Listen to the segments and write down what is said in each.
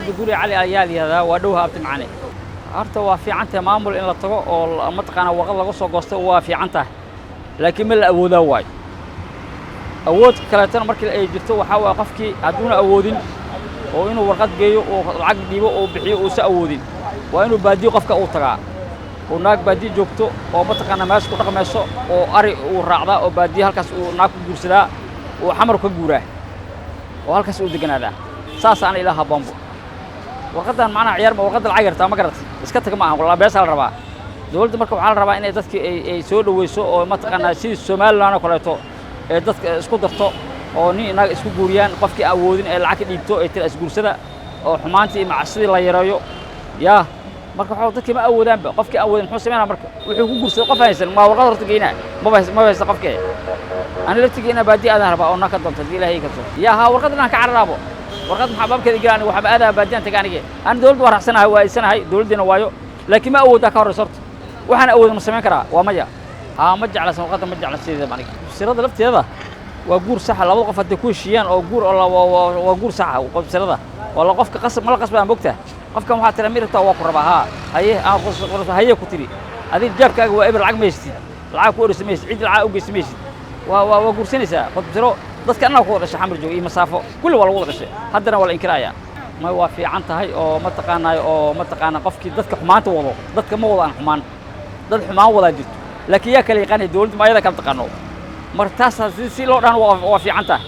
Magacayga Guri Cali ayaa la yihahdaa. Waa dhowha, abti macane. Horta waa fiican tahay maamul in la tago oo mataqaanaa warqad laga soo goosto, waa fiican tahay, laakiin ma la awoodaa waayo. Awood kaleetana markii ay jirto, waxaa waaya qofkii hadduuna awoodin oo inuu warqad geeyo uu lacag dhiibo uu bixiyo uusa awoodin, waa inuu baadiyo qofka uu tagaa oo naag baadiyo joogto oo mataqaanaa meesha ku dhaqmayso oo ari uu raacdaa oo baadiyo halkaas uu naag ku guursadaa, uu xamar ka guuraa oo halkaas uu deganaadaa. Saas ana ilaa habboonbo. Warqaddan macnaha ciyaar ma, warqadda lacag yartaa ma garat, iska tag ma aha, walaa beesaa la rabaa. Dowladda marka waxaa la rabaa inay dadki ay soo dhoweyso oo mataqaanaa sidii Somaliland oo kaleeto ee dadka isku darto oo nin inaga isku guuriyaan, qofkii awoodin ee lacag ka dhiibto ee tira isguursada oo xumaantii iyo macsidii la yareeyo. Yaa marka waxaa dadkii ma awoodaanba, qofkii awoodin muxuu sameynaa? Marka wuxuu ku guursaday qof haysan ma warqad horta geynaa, maba haysta qofkee. Ani laftigii inaa baadiya aadaan rabaa oo naa ka doonto haddii Ilaahay kaso. Yaa haa, warqad inaan ka cararaabo, warqad maxaa baabkeeda gela? Aniga waxaaba aadaa baadiyaan taga. Anige ani dowladda waa raacsanahay, waa aysanahay dowladdiina waayo, laakiin ma awooddaa ka horreysa. Horta waxaan awoodin ma samayn karaa? Waa maya. Haa, ma jeclasan warqadda, ma jecla sideedaba aniga. Sirada lafteeda waa guur saxa, labada qof hadday ku heshiiyaan oo guur oo waa guur saxa. Sirada waa la qofka qasab ma la qasbaa, mogtaa? Qofkan waxaa tira mirta waa ku rabaa, haa haye, aan haye ku tiri, adiga jaabkaaga waa eber, lacag ma haystid, lacag ku oreysa ma haysid, cid lacag u geysa ma haysid, waa guursanaysaa. Qodbsiro dadka annaga ku wada dhashay xamar jooga iyo masaafo kulli waa lagu wada dhashay, haddana waa la inkirayaa. May, waa fiican tahay oo mataqaanaa oo mataqaanaa qofkii dadka xumaanta wado, dadka ma wadaan xumaan, dad xumaan wadaa jirto, laakiin yaa kala yaqaanaya? Dowladda ma ayada kala taqaano? Marka taas si loo dhahan waa fiican tahay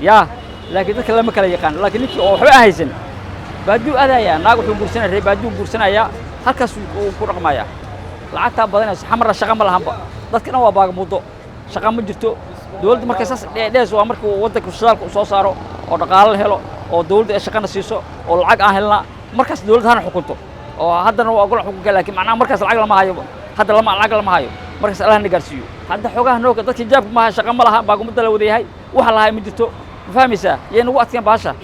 yaa, laakiin dadka lama kala yaqaan. Laakiin ninkii oo waxba aan haysan baadiyuu aadayaa, naag wuxuu guursanaya, reer baadiyuu guursanayaa, halkaas uu ku dhaqmayaa, lacagtaa badanayso. Xamarna shaqa ma lahanba, dadka dhan waa baagamuuddo, shaqa ma jirto. Dowladda markay saas dhees waa markii waddanka shidaalka uu soo saaro oo dhaqaalo la helo oo dowladda ay shaqana siiso oo lacag aan helnaa, markaas dowladda hana xukunto oo haddana waa ogol xukunka, laakiin macnaha markaas lacag lama hayo. Hadda lama lacag lama hayo, markaas Allah na gaarsiiyo. Hadda xoogaha nooga dadka jaabka maaha, shaqa ma laha, baagamudda la wada yahay, waxa lahay ma jirto. Ma fahmaysaa? Yay nagu adkeen bahasha.